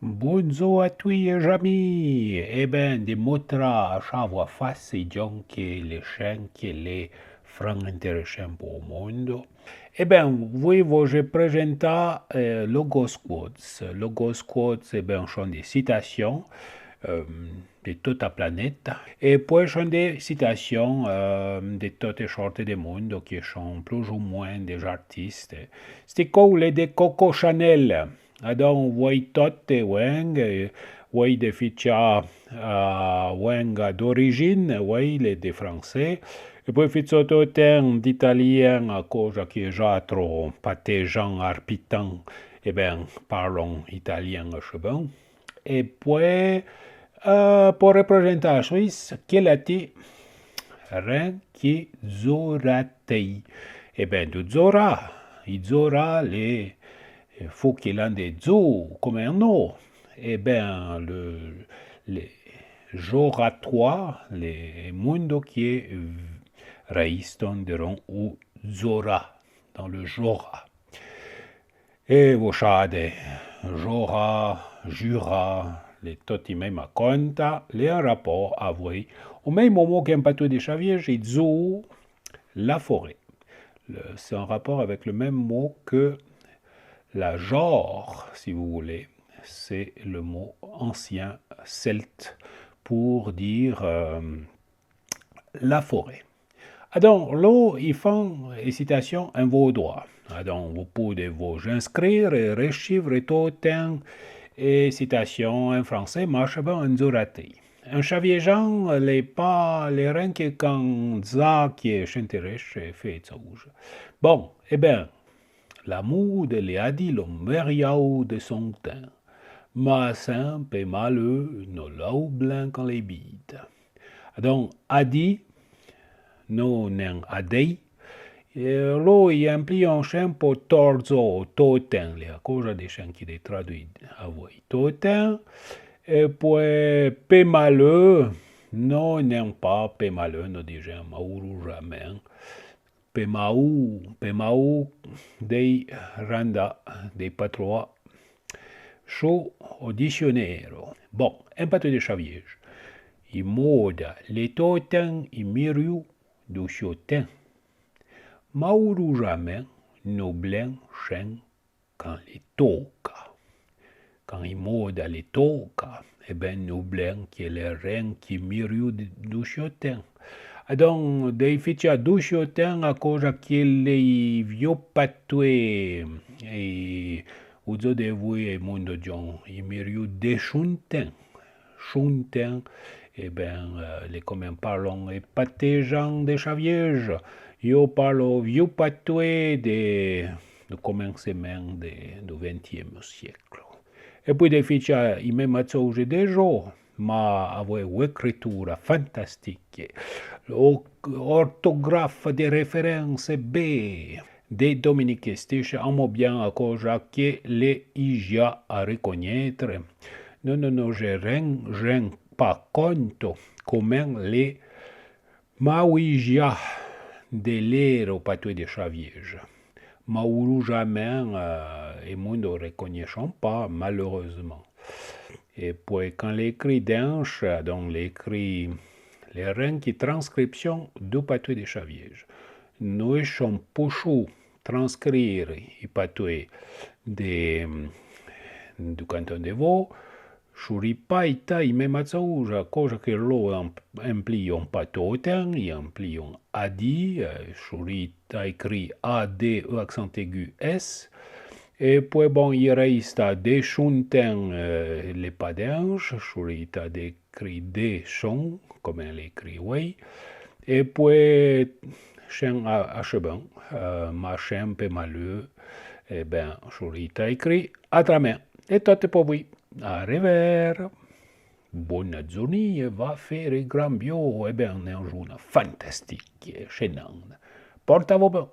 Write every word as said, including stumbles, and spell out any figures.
Bondzor a tui é j'ami. É ben, de motra a cha voa fas i djon que le chen que le fran intéressant po o mondo. É ben, voué vo je prezenta, eh, Logos Quotes. Logos Quotes, é ben, chon de citations, eh, de tota planeta. É poué chon de citations, eh, de tote sorte de mondo, que chon plus ou moins des artistes. Sti cou le de Coco Chanel. Adon, voué tote, oueng, eh, voué de ficha, eh, ouenga d'origine, voué le de français. É poué ficho toten d'italien, a coja que j'atro patejan arpitan, é ben, parlon italien a chebon. É poué, eh, po reprezenta a Suisse, que l'a ti ren que dzoratei. É ben, du dzora, i dzora le, eh, fo que l'an de dzo, comme un no. É ben, le, le joratois, le mondo que, eh, raiston deron u dzora, dans le Jura. É vo chade, Jura, Jura, le toti mema conta, le an rapor avoué o memo mo que en patoué de Chavièje, i dzo la forêt. Le, c'est en rapport avec le même mot que la jore, si vous voulez. C'est le mot ancien celte pour dire, euh, la forêt. Adon, lo, i fan é citations en vaudois. Adon, vo poude vo inscrire é rechivre toten é citations en français, ma chebon en dzoratei. En chaviejan, le pa, le ren que can dza que s'interesse fé tsouja. Bon, é ben, la moude le a di lo meriau de son ten. Ma sen pe maleu no lau blen can le bide. Adon, a di, no nen a dei, eh, lo i emplion chen po tordzo toten, le a coja de chen que de traduit avoué toten, é poué pe maleu, no nen pa pe maleu, no dijen maurujamen, pe mau, pe mau dei randa, dei patroa, cho o dicionero. Bon, en patoué de Chavièje. I moda le toten i miriu du chio ten. Maurujamen no blen chen can le toca. Can i moda le toca, é ben, no blen que le ren que miriu de, du chio ten. Adon, dei ficha du chio ten a coja que le i vio patoué, é u dzo de voué é mondo djon, i miriu de chon ten. Chon ten, é ben, eh, le comme parlon é patejan de Chavièje. Yo parlo vio patoué de, du comensemen de, du ventième siècle. É poué de ficha i mema tsouja de jo, ma avoué u écritura fantastique. O, ortografe de référence bé. De Dominique Stich, amo bien a coja que le i ja a reconnaître. No, no, no, je ren, ren pa conto, comen le mauija de l'ero patoué de Chavièje. Maurujamen, eh, é mondo reconnaîchon pa, malheureusement. É poué can l'écrit denche, donc l'écrit, le ren que transcription du patoué de Chavièje. No echon pouchou transcrire i patoué de, du canton de Vaud, churi pa ita i mema tsouja, coja que lo em-, emplion pa toten, i emplion a di, eh, churi ta écrit A D E accent aigu S. É poué bon, i resta de chon ten, eh, le pa denche, churi ta de écrit de chon, comme l'écrit oué. É poué chen a, a chebon, eh, ma chen pe maleu, é ben, churi ta écrit atramen. É tote po voué. A revère. Bona dzornée, va fére gran bio, é ben, n'en jouna fantastique, chenanne. Porta-vo ben.